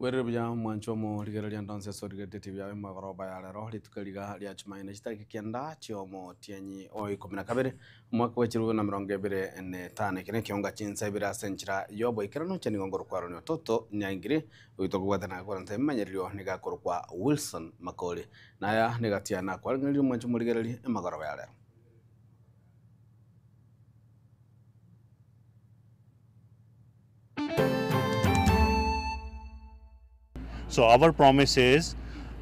Bwerire buya omwancho omorigereria ndonsi ase origeretie TV yaye omogoroba ya rero rituko riga ria Jumaine chitariki kianda chiomotienyi o ikomi na kabere omwaka bwe chilifu na emerongo ebere na etano eke nekeonga chinsa ibere ase enchera yoboikeranu inche nigo nkorokwa Aaron Ototo Nyaingiri oyio tokobwatana korenta ebimanyererio nigo akorokwa Wilson Makori naya nigo atiana akwarangereria omwancho omorigereria emagoroba ya rero. So our promise is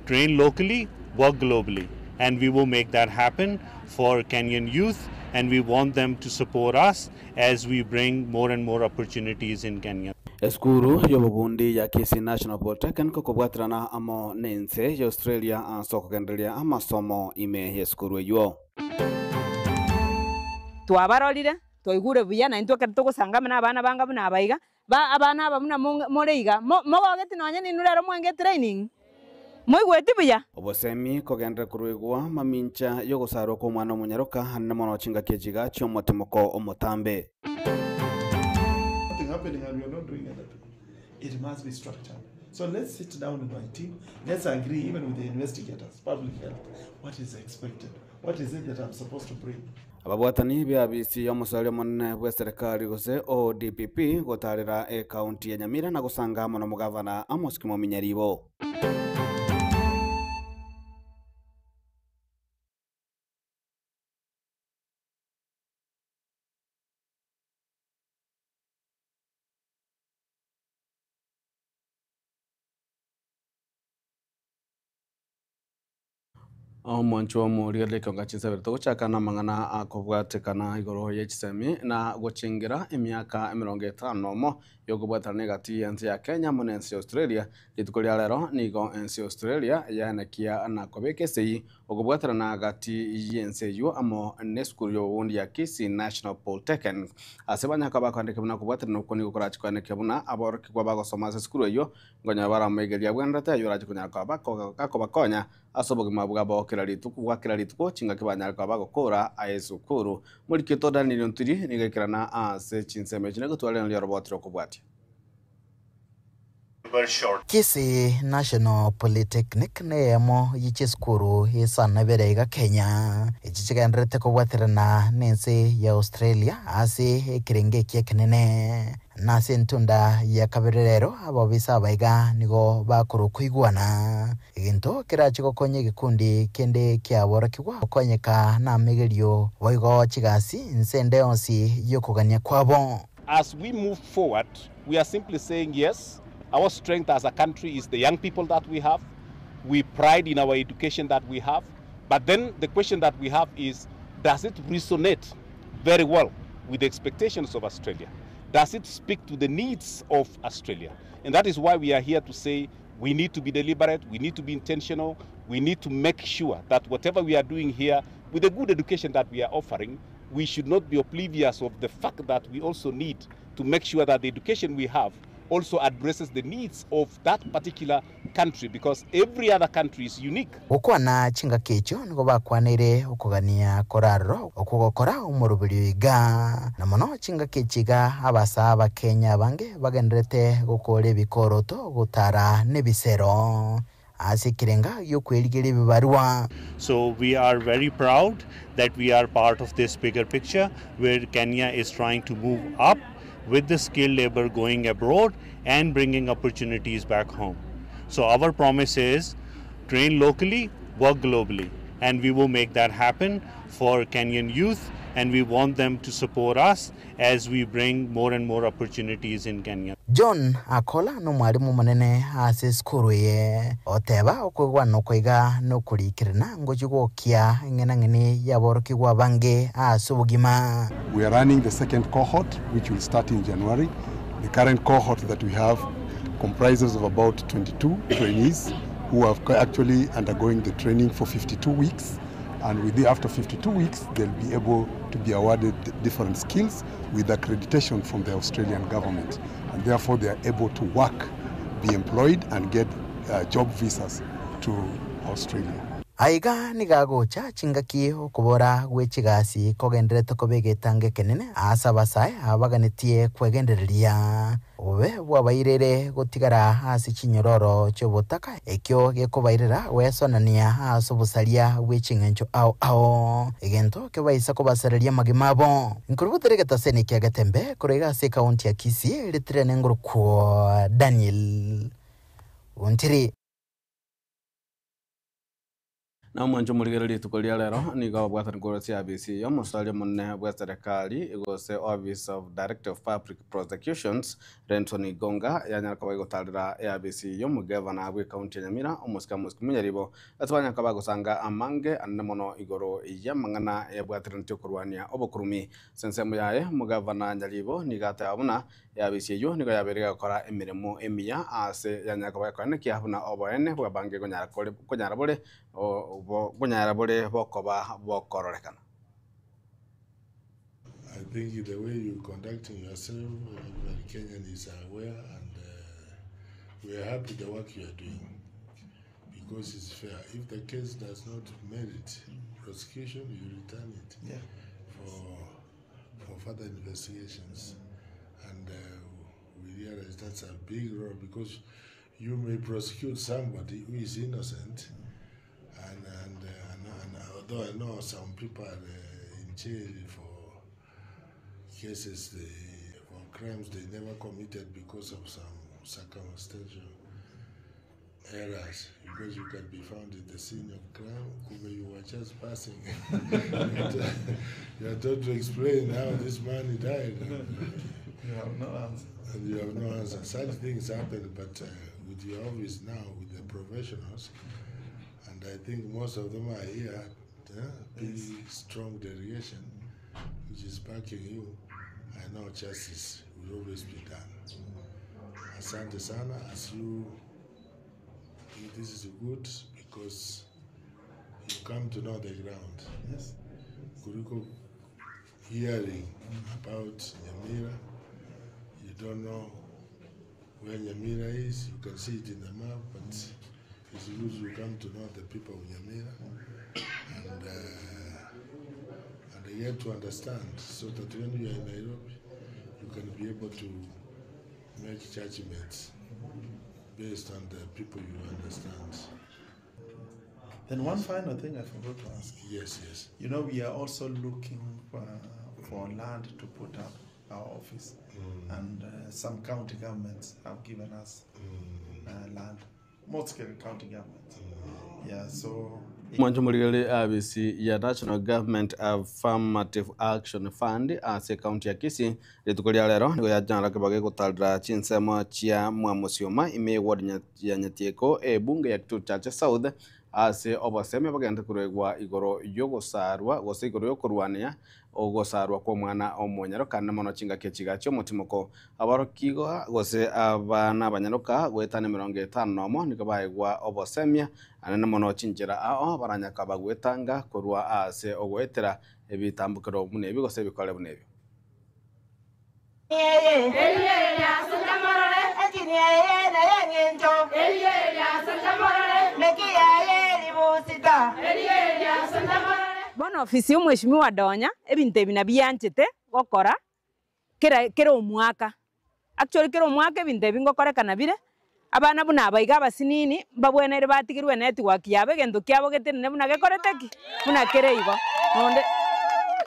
train locally, work globally and we will make that happen for Kenyan youth and we want them to support us as we bring more and more opportunities in Kenya. Esukuru y'obobundi ya Kisii National Polytechnic kobwaterana amo nense ya Australia ase okogendereria amasomo ime y'esukuru eyio. Twabarorire, twaigure buya, na intwe ekero togosanga amo na abana banga buna aba iga, ba abana aba buna mo more iga, mo mogogeti nonye ninwe rero mwenge etraining? Moigweti buya? Obosemi kogenderera koruegwa mamincha y'ogosarwa kw'omwana omonyaroka anene mono chingaki echi iga chi'omotimoko omotambe. Something happening and we are not doing anything. It must be structured. So let's sit down with my team, let's agree even with the investigators, public health, what is expected, what is it that I'm supposed to bring. Ababwatani b'eabisi y'omosaria omonene bw'eserekari gose ODPP gotaarera ekaunti ya Nyamira na gosanga amo nomogavana Amos Kimomi Nyaribo. Omwancho omorigereria ekeonga chinsabere togochaka namang'ana akobwatekana igoro ye chisemi na gochengera emiaka emerongo etano nomo yokobwaterana egati y'ense ya Kenya amo na ense ya Australia. Rituko ria rero nigo ense ya Australia yaenekia na kobeka esegi okobwaterana gati y'ense eyio amo nesukuru y'obobundi ya Kisii National Polytechnic. Ase banyaka bakoandika buna okobwaterana okwo nigo korachi koenekia buna aborokigwa bagosoma ase esukuru eyio Nkonya baramoigerie abwenerete ayio orache konyara koba gakobakonya ase obogima bwabo kera rituko bwa kera rituko chingaki banyare koba bagokora aye esukuru. Morikio todanire ntiri nigo ekerana ase chinsemo echi nigo twarenge oroboti rokobwatia. Kisii National Polytechnic neyemo ye chisukuru isano ibere iga Kenya, echi chigendererete kobwaterana nense ya Australia ase ekerengo eki ekenene. Na ase entunda ya kabere rero ababisa aba iga nigo bakorwa okoigwana, egento kerache gokonya egekundi kende kiaborokigwa gokonyeka namegerio boigo chigasi inse ende yonsi y'okogania kwabo. As we move forward, we are simply saying yes, our strength as a country is the young people that we have, we pride in our education that we have, but then the question that we have is, does it resonate very well with the expectations of Australia? Does it speak to the needs of Australia? And that is why we are here to say we need to be deliberate, we need to be intentional, we need to make sure that whatever we are doing here, with the good education that we are offering, we should not be oblivious of the fact that we also need to make sure that the education we have also addresses the needs of that particular country because every other country is unique. Gokwana chingaki echio nigo bakwaneire okogania kore aroro okwo gokora omoroberio iga. Na mono chingaki echi iga abasaa abakenya abange bagendererete gokora ebikoroto gotara nebisero ase ekerenga gi'okwerigeria ebibarua. So we are very proud that we are part of this bigger picture where Kenya is trying to move up with the skilled labor going abroad and bringing opportunities back home. So our promise is train locally, work globally and we will make that happen for Kenyan youth and we want them to support us as we bring more and more opportunities in Kenya. John Akola nomwalimu omonene ase esukuru eye, oteba okoigwana oko iga nokorikerana ngochia gokia eng'enang'eni y'aborokigwa abange ase obogima. We are running the second cohort which will start in January. The current cohort that we have comprises of about 22 trainees who are actually undergoing the training for 52 weeks and with the, after 52 weeks they'll be able to be awarded different skills with accreditation from the Australian government and therefore they are able to work, be employed and get uh, job visas to Australia. Aiga nigo agocha chingaki okobora gwe chigasi kogendererete koba egetango ekenene ase abasae abaganetie kwegendereria. Obobe bwabairire gotigara ase chinyororo chi'obotaka, ekio gekobairera gwesonania ase obosaria bwe ching'encho ao ao, egento kebaisa kobasareria amagima abo. Nkorubutere egetaseni kia Getembe korwa iga ase ekaunti ya Kisii, ritire nengorokwo Daniel Ontiri. Na omwancho omorigereria rituko ria rero nigo ababwatani korwa chiabisi y'omosari omonene bw'eserekari gose Office of Director of Public Prosecutions Renson Igonga yanyara koba egotarera eabisi y'omogavana bw'ecounty ya Nyamira omosike Amos Kimunyaribo ase banyara koba bagosanga amange anene mono igoro y'amang'ana yabwataraneti okorwania obokurumi. Ase ensemo yaye omogavana Nyaribo nigo ateba buna Eabisi eyio nigo yabeire egokora emeremo emiya aase yanyara koba ekoenekia buna oboene bw'abange konyara kore konyara bore konyara bore bokoba bokororekana. I think the way you conducting yourself, every Kenyan is aware and we are happy the work you are doing because it's fair. If the case does not merit prosecution, you return it for further investigations and we realize that's a big role because you may prosecute somebody who is innocent and, and, and, and although I know some people are in jail for cases they, for crimes they never committed because of some circumstantial errors because you can be found at the scene of crime kumbe you were just passing. you are told to explain how this man died. You have no answer. And you have no answer. Such things happen, but with your office now, with the professionals, and I think most of them are here, big, strong delegation, which is backing you. I know justice will always be done. Asante sana, as you think this is good because you come to know the ground. Yes. Kuliko hearing about Nyamira, you don't know where Nyamira is. You can see it in the map, but it's good you come to know the people of Nyamira and they get to understand so that when you are in Nairobi, you can be able to make judgments based on the people you understand. Then one final thing I forgot to ask. Yes, yes. You know, we are also looking for land to put up our office, and some county governments have given us land. Most county governments. Yeah, so Mwancho morigereria eabisi ya National Government Affirmative Action Fund ase ekaunti ya Kisii rituko ria rero nigo yanyara koba gegotarera chinsemo chia Mwamusioma ime eward ya Nyatieko ebunge ya Kitutu Chache South ase obosemi bagente koruegwa igoro yogosarwa gose igoro yokorwania ogosarwa kwa omwana omonyaroka na mono chingaki echiga chiomotimoko abarokigwa gose abana abanyaroka goetana 51 nigo baegwa obosemia anene mono chinchera ao baranyaka bagwetanga korwa ase ogoetera ebitambukero buna ebi gose ebikore buna ebio. Bono ofisi ya omweshimiwa Donya, ebinto ebi nabianchete gokora kera kera omwaka. Actually kera omwaka ebinto ebi ngokorekana bire, abana buna aba iga abasinini, mbabweneire batigerwe enetwork yabo egento kiabo getenene buna gekorete ki? Buna kere igo. Nonde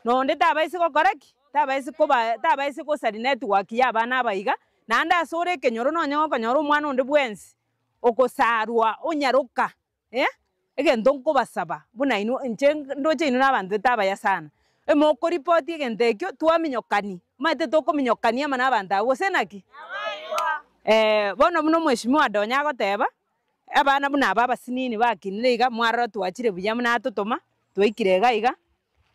nonde tabaisi gokora ki? Tabaisi koba tabaisi gosari network ya abana aba iga, naende ase ore ekenyoro nonye gokonyora omwana onde bwensi, okosarwa onyaroka eh, egento nkobasaba buna inwe inche ndoche inwe na abanto tabaya sana, emokoripoti egento ekio twaminyokani, omanyete tokominyokani amo na abanto abwo gose naki? Bono buna omweshimiwa Donya agoteba, abana buna aba abasinini bakinire iga mwarora twachire buya buna atotoma, twaikire iga iga,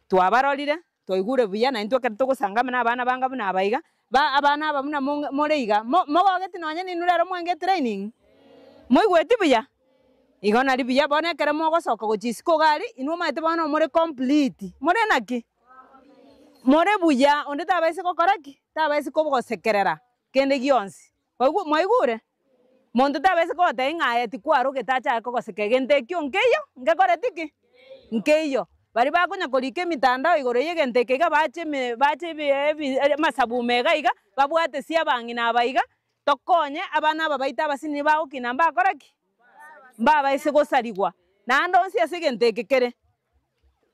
twabarorire, twaigure buya naintwe ekero togosanga amo na abana banga buna aba iga, ba abana aba buna more iga, mogogeti nonye ninwe rero mwenge etraining? Moigweti buya? Igo nari buya bono ekero mogosoka gochia isiko iga aria, inwe omanyete bono more complete, more naki? More buya, onde tabaisa gokora ki? Tabaisa kogosekerera kende gionsi. Mwaigure? Monto tabesa kogotebia ng'a aye tikwarogete achake kogoseka egento ekio nkeiyo, ngekoreti ki? Nkeiyo. Baria bakonya korika emitandao igoro ya egento eke iga bache eme bache ebi ebi amasabume iga iga, babwate ase abang'ina aba iga, tokonye abana aba baito abasinini bagokina mbakore ki? Mbabaise gosarigwa. Naende onsi ase egento eke kere,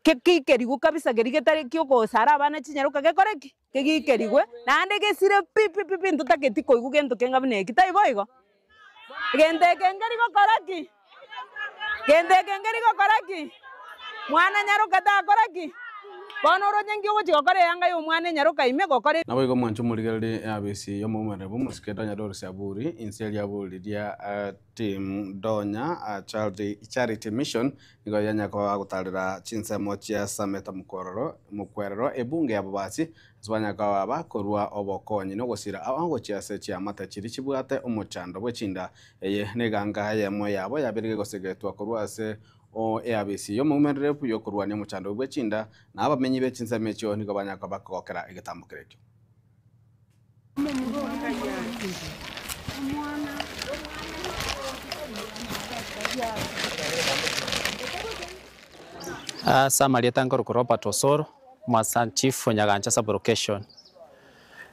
kegikerigwe kabisa keria getari kiogosara abana chinyaroka gekore ki? Kegikerigwe, naende gesire pi pi pi pi ntotageti koigwa gento kenga buna eki, taibo igo? Gento eke nkeri gokora ki? Gento eke nkeri gokora ki? Mwana nyaroka takora ki? Bono oroche nki ogochia gokora eyanga ya omwana enyaroka ime gokora. Naboigo omwanche omorigererie eabisi y'omoumereri bw'omosike Donya Doris Aburi, inse riaburi ria Team Donya Charity Mission nigo yanya koba gotarera chinsemo chia Sameta Mokwororo Mokwerero ebunge ya Bobasi ase banya koba bakorua obokonyi na ogosira ao gochia ase chiamate chiria chibwate omochando bw'echinda. Eye neganga eyemo yabo yabeire gegosegetwa korwa ase eabisi y'omoumerere yokorwania omochando bw'echinda na abamenyi be chinsemo echio nigo banya koba bakogokera egetambo keria ekio. Ase amarieta nkorokwa Robert Osoro, Omwasani Chief o Nyagancha Sub-location.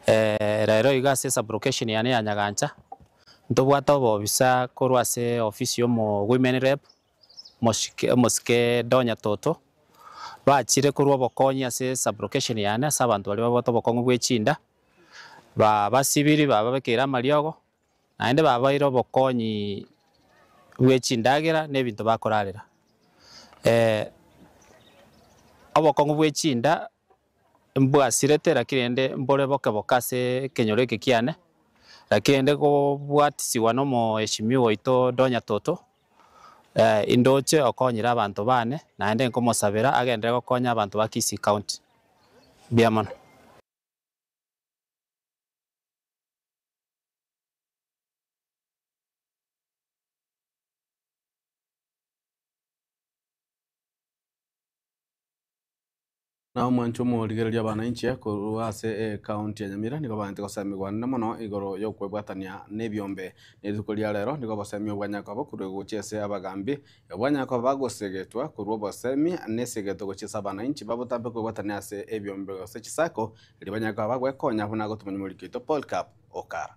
Rero iga ase esub-location yane ya Nyagancha, ntobwate obobisa korwa ase ofisi ya omo women rep, Omosike omosike Donya Toto, bachire korwa obokonyi ase sub-location yane ase abanto baria babwate obokong'u bwe chinda, babasibiri bababekeire amariogo, naende babaire obokonyi bwe chindagera na ebinto bakorarera. Obokong'u bwe chinda mbwasirete lakini rende mbore boke boke ase ekenyoro eke kiane, lakini rende kobwatisiwa na omoheshimiwa oito Donya Toto, indoche okonyire abanto bane, naende nkomosabera agenderere gokonya abanto ba Kisii County. Mbuya mono. Na omwancho omorigereria abananchi korwa ase ecounty ya Nyamira nigo baanchete gosemigwa anene mono igoro y'okwebwatania n'ebiombe. Na rituko ria rero nigo obosemi obwa Nyakobo korwa gochia ase abagambi bwa Nyakobo bagosegetwa korwa obosemi na esegeto gochia ase abananchi babotambe kwebwatania ase ebiombe gose chisako erio banyakoba bagwekonya buna agotomanya omoriki oito Polycarp Okara.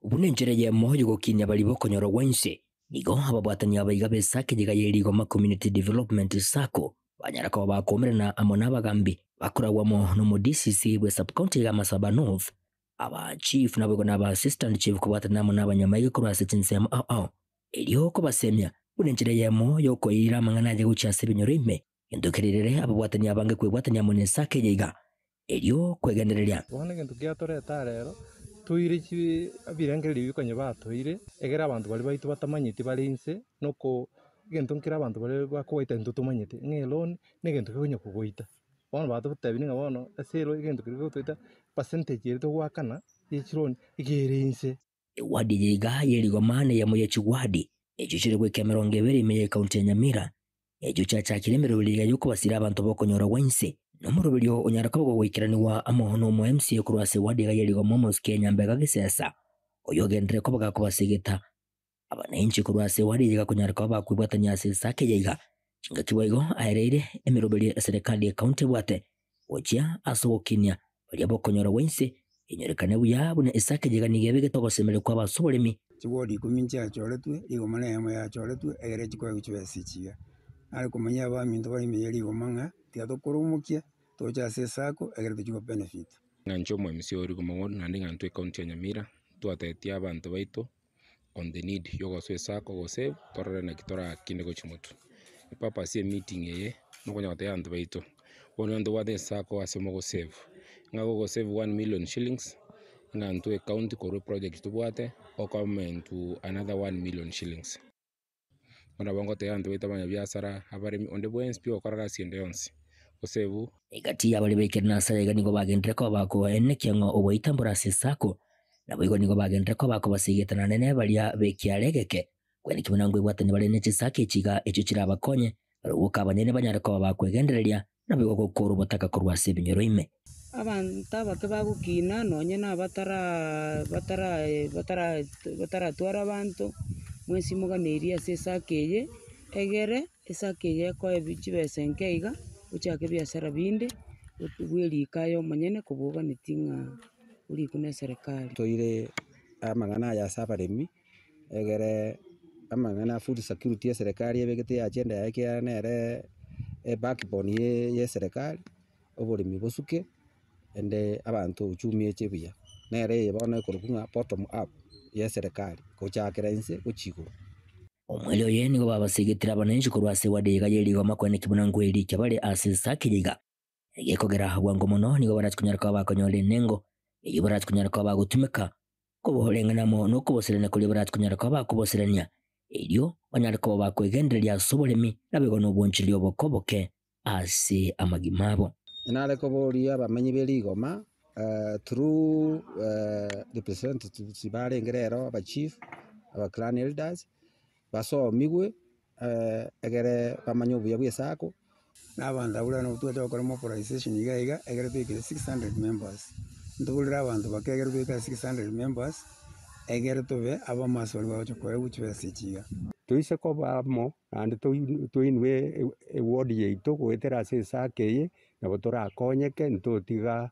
Buna enchera eyemo y'ogokinia baria b'okonyora gwa inse, Nigo ababwatani abaiga b'esake yiga ye Rigoma Community Development Sacco banyara koba bakoumerana amo nabagambi bakoragwa amo nomo DCC bwe sub-county ya Masaba North, aba chief naboigo naba assistant chief kobwatana amo nabanyamaiga korwa ase chinsemo ao ao erio kobasemia buna enchera eyemo yokoirira amang'ana aye gochia ase ebinyoro ime gento kerirere ababwatani abange kwebwatania amo nesake eye iga erio kwegendereria. Bono egento giatoreta rero, toire chi ebirengererio ebi konya batoire, egere abanto baria baito batamanyeti bare inse, noko egento nkere abanto baria bakogoita intwe tomanyete, ng'a eloan na egento kegonya kogoita. Bono batotebirie ng'a bono ase eloan egento keria kegotoita, percentage eria togoakana ya chiloan, iga ere inse. Ewadi eye iga ye rigoma neyemo ye chiwadi echio chire goika emerongo ebere ime ye ekaunti ya Nyamira, echio chiachakire emeroberio iga yokobasira abanto bokonyora gwa inse, na omoroberio onyare koba gogoikeranigwa amo nomo MCA korwa ase ewadi iga ye rigoma omosike Nyambega Gisesa, oyio ogenderere koba gakobasegeta abananchi korwa ase ewadi eye gakonyara koba bakwebwatania ase esake eye iga. Chingaki boigo aereire emeroberio eserekari ye county ebwate gochia ase ogokinia baria bokonyora gwa inse enyorekane buya buna esake eye iga nigo ebegete ogosemeria kwabo ase oboremi. Chiward ikomi nchiachoretwe, rigoma na eyemo yachoretwe, egere chikoegwa chibesa echi iga. Nare komanyia abaminto bare ime ya rigoma ng'a tiga tokore omokia, toche ase esacco egere tochie go benefit. Ng'a inche omo MC o rigoma ward naende ng'a intwe ecounty ya Nyamira, twatebetie abanto baito on the need ya ogosoa esacco gose torore naki torakine gochia motwe. Epurpose ya emeeting eye, nokonya gotebia abanto baito, bono ntobwate esacco ase mogosave, ng'a gogosave one million shillings, ng'a intwe ecounty korwa eproject tobwate, okomentwa another one million shillings. Bono nabo ngotebia abanto baito abanyabiasara, abaremi, onde bwensi pi ogokora gasi ende yonsi, gosave. Egati y'abaria baikire ase aiga nigo bagenderere koba bakoenekia ng'a ogoita mbore ase esako, naboigo nigo bagenderere koba bakobaseegeta naende baria b'ekiare egeke, kwenekia buna nkoebwatania bare ne chisako echi iga echio chirabakonye, barabwo boka abanyene banyare koba bakwegendereria, naboigo gokoora obotaka korwa ase ebinyoro ime. Abanto abake bagokina nonye na abatara batara batara bataratwara abanto, mwensi moganeirie ase esako eye, egere esako eye ekoe chibesa enke iga, ochake ebiasara binde, bwerike aye omonyene kobua oganetie ng'a orikwe na eserekari. Toire amang'ana aya ase abaremi, egere amang'ana a food security eserekari ebegete eagenda yaye ekiagera nere ebackbone ya eserekari, oboremi bosuke, ende abanto uchumi eche buya. Nere eye bono ekorokwa ng'a bottom up ya eserekari, gochakera inse gochia igoro. Omweri oye nigo babasegetire abananchi korwa ase ewadi iga ye rigoma koeneki buna nkwerikia bare ase esake eye iga. Egekogera bwango mono nigo barache konyara koba bakonyora enengo eyio barache konyara koba bagotumeka koboreng'ana amo nokoboserania koria barache konyara koba bakoboserania, erio banyare koba bakwegendereria ase oboremi naboigo nobonchoreri oboke oboke ase amagima abo. Nare koboria abamenyi be rigoma through representatives barenge rero aba chief, aba clan elders, basomigwe egere bamanye obuya bwa esako. Na abanto abwo rero nabo twacha gokora mobilization iga iga, ekero toikire 600 members, ntoborere abanto bake ekero toika 600 members, ekero tobe abamasi baria bagocha koegwa chibesa echi iga. Toise koba amo naende toinwe eward yaito goetera ase esako eye, nabo torakonyeke ntotiga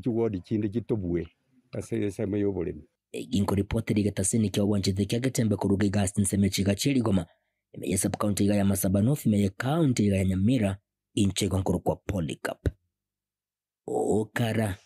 chiward chinde chitobue ase ensemo ya oboremi. Ginkoripotera egetasini kia obwanchete kia Getembe koruga iga ase ensemo echiga chie rigoma, ime ye sub-county iga ya Masaba North ime ye county iga ya Nyamira, inche igo nkorokwa Polycarp Okara.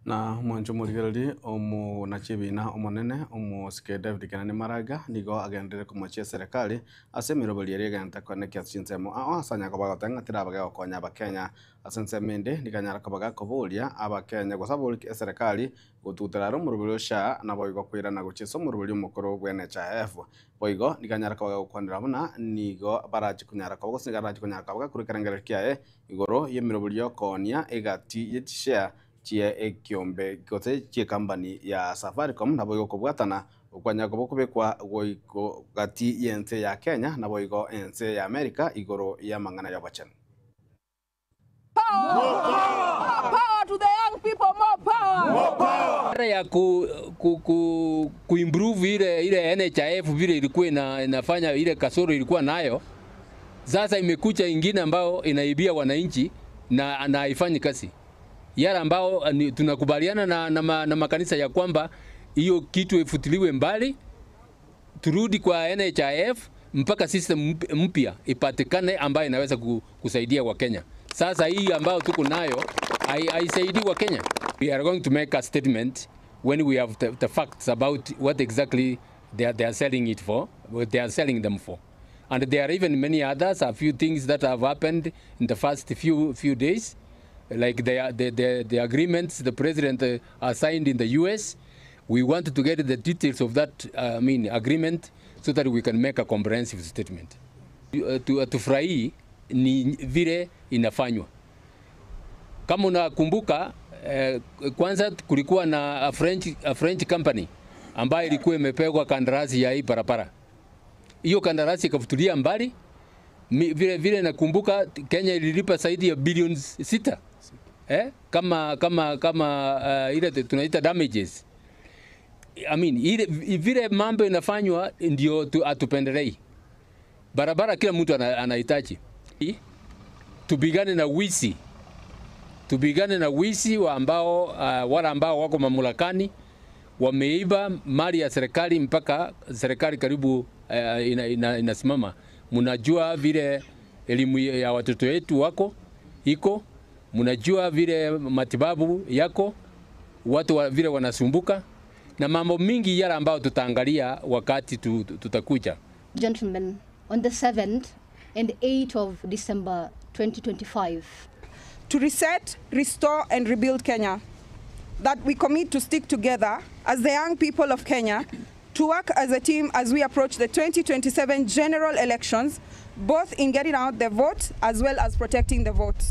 Na omwancho omorigereria omonachie-ebiina omonene, omosike David Kenani Maraga, nigo agenderere komochia eserekari ase emeroberi eria egenete koenekia ase chinsemo ao ase anyare koba agoteba ng'a terabe gegokonya Abakenya. Ase ensemo ende, nigo anyare koba gakoboria Abakenya gose aborie eserekari gotutera are omoroberi o SHA naboigo koirana gochia ase omoroberi omokoro bw'NHIF. Boigo nigo anyare koba gagokwanera buna nigo barache konyara koba gose nigo arache konyara koba gakorwa ekerengererio kiaye igoro y'emeroberi y'okoonia egati ye chishare chie ekiombe gose chi'ecompany ya Safaricom naboigo okobwatana okwanyara koba okobekwa goiko gati y'ense ya Kenya naboigo ense ya America igoro y'amang'ana y'obochenu. Badala ya ku, ku, ku, kuimprove ile ile NHIF vile ilikuwa ina, inafanya ile kasoro ilikuwa nayo, sasa imekuja ingine ambayo inaibia wananchi na na haifanyi kazi yale ambao ni, tunakubaliana na, na, ma, na makanisa ya kwamba hiyo kitu ifutiliwe mbali, turudi kwa NHIF mpaka system mpya ipatikane ambayo inaweza kusaidia Wakenya. Sasa hii ambayo tuko nayo haisaidii Wakenya. We are going to make a statement when we have the, the facts about what exactly they are, they are selling it for, what they are selling them for. And there are even many others, a few things that have happened in the first few, few days, like the, the, the, the agreements the president uh, signed in the US. We want to get the details of that uh, I mean, agreement so that we can make a comprehensive statement. Tufurahii ni vile inafanywa. Kama unakumbuka eh, kwanza kulikuwa na a French, a French company ambayo ilikuwa imepegwa kandarasi ya hii barabara. Hiyo kandarasi ikafutulia mbali. Vile vile nakumbuka Kenya ililipa zaidi ya bilioni sita eh, kama kama kama uh, ile tunaita damages. I mean, ile vile mambo inafanywa ndio atupendelei. Barabara kila mtu anahitaji. Tupigane na wizi, tupigane na wizi wa ambao uh, wale ambao wako mamlakani wameiba mali ya serikali mpaka serikali karibu uh, ina, ina, inasimama. Mnajua vile elimu ya watoto wetu wako iko, mnajua vile matibabu yako watu wa, vile wanasumbuka na mambo mingi yale ambayo tutaangalia wakati tutakuja. Gentlemen, on the 7th and 8th of December 2025. To reset, restore and rebuild Kenya. That we commit to stick together as the young people of Kenya to work as a team as we approach the 2027 general elections, both in getting out the vote as well as protecting the vote.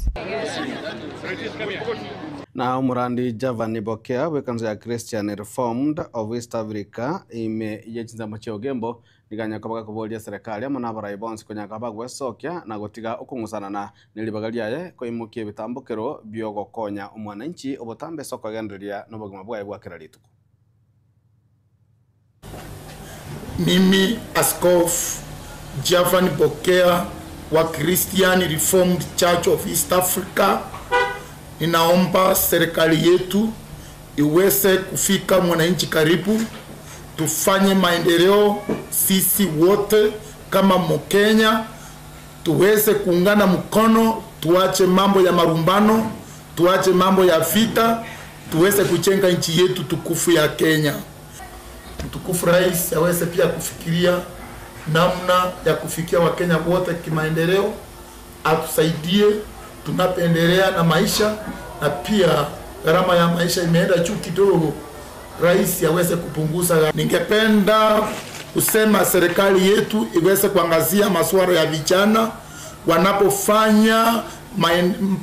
Na omorandi Javani Bokea bw'ekanisa ya Christian Reformed of East Africa ime ye chinsemo chia Ogembo nigo koba gakoboria eserekari amo na abarai bonsi konyaka bagwesokia na gotiga okong'usanana na ribaga riaye koimokia ebitambokero biogokonya omwananchi obotambe ase okogendereria na obogima bwaye bwa kera rituko. Mimi Askofu Javan Bokea wa Christian Reformed Church of East Africa, ninaomba serikali yetu iweze kufika mwananchi karibu, tufanye maendeleo sisi wote kama Mkenya, tuweze kuungana mkono, tuache mambo ya marumbano, tuache mambo ya vita, tuweze kujenga nchi yetu tukufu ya Kenya. Mtukufu Rais aweze pia kufikiria namna ya kufikia Wakenya wote kimaendeleo, atusaidie tunapoendelea na maisha, na pia gharama ya maisha imeenda juu kidogo, rais aweze kupunguza. Ningependa kusema serikali yetu iweze kuangazia masuala ya vijana wanapofanya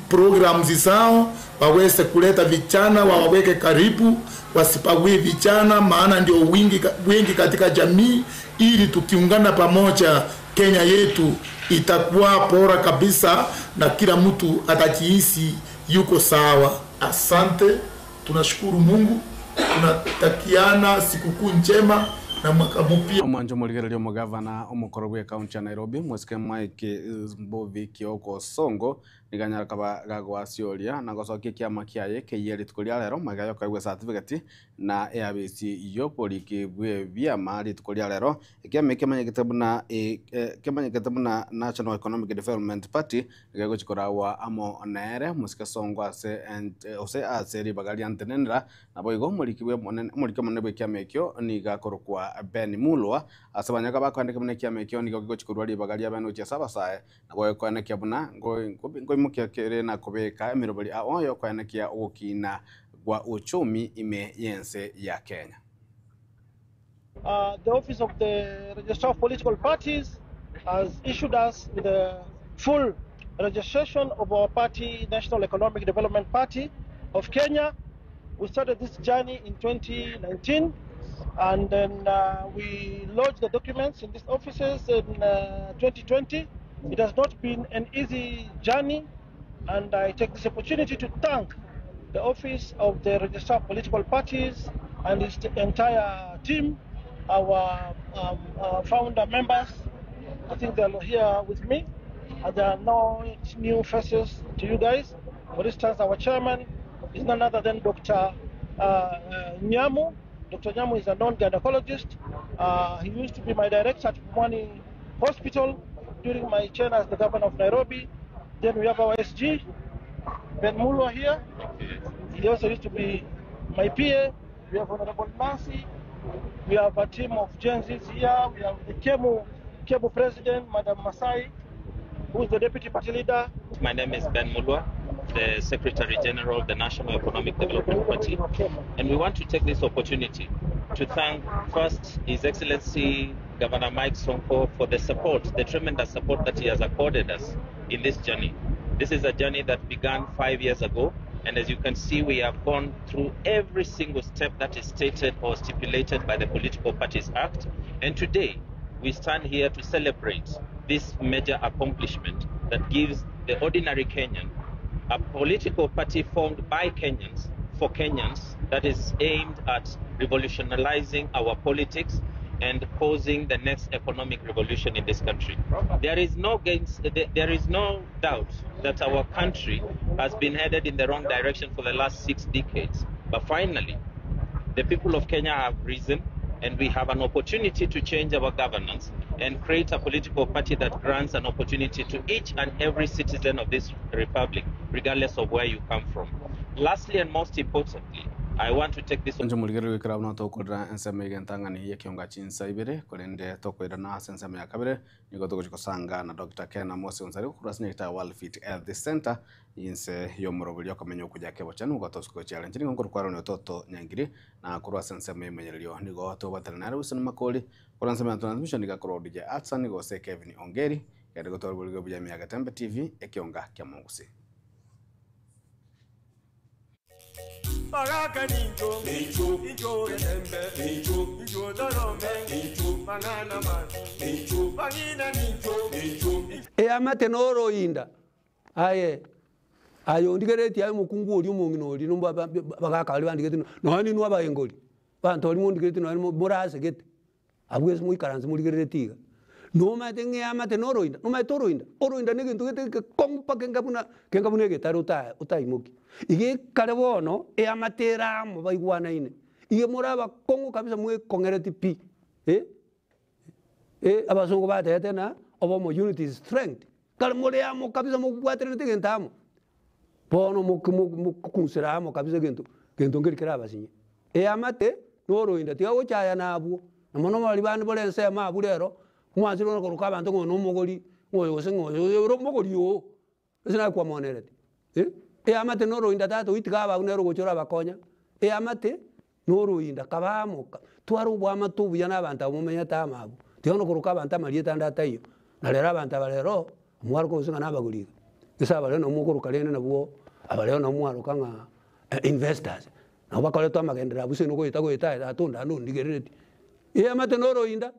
programs zao, waweze kuleta vijana wawaweke karibu, wasipague vijana, maana ndio wingi, wingi katika jamii, ili tukiungana pamoja Kenya yetu itakuwa bora kabisa na kila mtu atajihisi yuko sawa. Asante, tunashukuru Mungu, tunatakiana sikukuu njema na mwaka mpya. Omwancho omorigereria omogavana omokoro bwa ekaunti ya Nairobi mwesike Mike Mbuvi Kioko Songo niganyara kaba gagwasioria na gocokia kiama kiaye keiye rituko ria rero maiga yokaigwa certificate na ABC yoboriki bwe biama rituko ria rero kiama kimanyikite buna kimanyikite buna National Economic Development Party gegochikorawa amo nere mwesike Songo ase ose ase ribaga ria ntenenera nabo igo omoriki bwe monene omoriki omonene bwa ekiama ekio niga akorokwa Ben Mulwa ase banyaka bakwandika buna ekiama ekio nigo gigochikorwa ribaga ria bene gochia ase abasae nabo ekoenekia buna ngoimokia kere na kobeka emirobori ao yokoenekia ogokina gwa uchumi ime yense ya Kenya. The Office of the Registrar of Political Parties has issued us with a full registration of our party, National Economic Development Party of Kenya. We started this journey in 2019, and then we lodged the documents in these offices in 2020. It has not been an easy journey, and I take this opportunity to thank the Office of the Registrar of Political Parties and its entire team, our founder members. I think they're here with me, and there are no new faces to you guys. For instance, our chairman is none other than Dr. Nyamu. Dr. Nyamu is a known gynecologist. He used to be my director at Pumwani Hospital during my chair as the governor of Nairobi. Then we have our SG, Ben Mulwa here. He also used to be my PA. We have Honorable Nancy. We have a team of Gen Zs here. We have the Kemu president, Madam Masai, who is the deputy party leader. My name is Ben Mulwa, the Secretary General of the National Economic Development Party. And we want to take this opportunity to thank first His Excellency Governor Mike Sonko for the support, the tremendous support that he has accorded us in this journey. This is a journey that began 5 years ago, and as you can see, we have gone through every single step that is stated or stipulated by the Political Parties Act. And today, we stand here to celebrate this major accomplishment that gives the ordinary Kenyan a political party formed by Kenyans for Kenyans that is aimed at revolutionizing our politics and causing the next economic revolution in this country. There is no there is no doubt that our country has been headed in the wrong direction for the last 6 decades. But finally, the people of Kenya have risen, and we have an opportunity to change our governance and create a political party that grants an opportunity to each and every citizen of this republic, regardless of where you come from. Lastly, and most importantly, I want to take this nje muligerero ikira buno tokorera ensemo igentang'ani ya kionga chinsa ibere korende tokoira na ase ensemo ya kabere nigo togochikosanga na Dr. Ken Amos Onsari korwa ase nyagitari World Fit Health Center inse yomorobori okomenya okuja kebochanu gotosuko challenge nigo nkorokwarwo ni toto nyangiri na korwa ase ensemo emenyererio nigo tobatana nare Wilson Makori korwa ensemo ya transmission niga korwa DJ Atsan nigo se Kevin Ongeri kende gotorobori buja miaga Tembe TV ekionga kia Mungusi. Baraka ninjo, injo rembe, injo dorome, mangana man, bangina ninjo. Eamate noroinda aye aye ondigeretie aye omokungu oria omong'ina oria nomba ba- ba- bagaka baria bandigete nonya ninwe abaengori, abanto baria mondigeretie nonya mo morasegete, abwo ase moikaranse morigereretie iga. Nomanyete ng'a eamate noroinda, nomanyete oroinda, oroinda na egento gete gekong'u mpaka enga buna kenga buna egetare ota otaimokia. Iga ekare bono, eamate ere amo baigwanaine, iga more abakong'u kabisa mwekong'ereti pi eh, eh abasongo batebete ng'a obomo unity is strength, kare more amo kabisa mobwateranete egento amo, bono moki mo mokunsera amo kabisa egento gento nkeri kerabasinye. Eamate na oroinda tiga gochaya na abwo, na mono baria bande bare ensemo abwo rero, mwanchire bono koroka abanto ng'a oyo na omogori, ng'a oyo gose ng'a oyo ore omogori oo, ase nakwamonereti eh. Eamate na oroinda tata oyio tiga abe abwo nere ogocha orabakonya, eamate na oroinda kaba amo ka twara oboamate obuya na abanto abwo momenyete amo abwo, tiga bono koroka abanto amarieta ande ataiyo, na rero abanto aba rero, mwaroka gose ng'a na abagori iga, gese aba rero nabo mokoroka rende nabwo aba rero nabo mwaroka ng'a investors, nabo bakoretwa amagenderero abwo ase nogoeta goeta aye tata onde ande ondigereretie. Eamate na oroinda,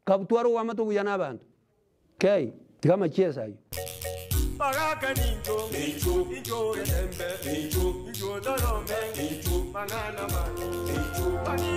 kabutwara oboamate obuya na abanto, kei, tiga amachiesa ayio. Baraka ninjo, injo rembe, injo dorome, mangana man, bangina.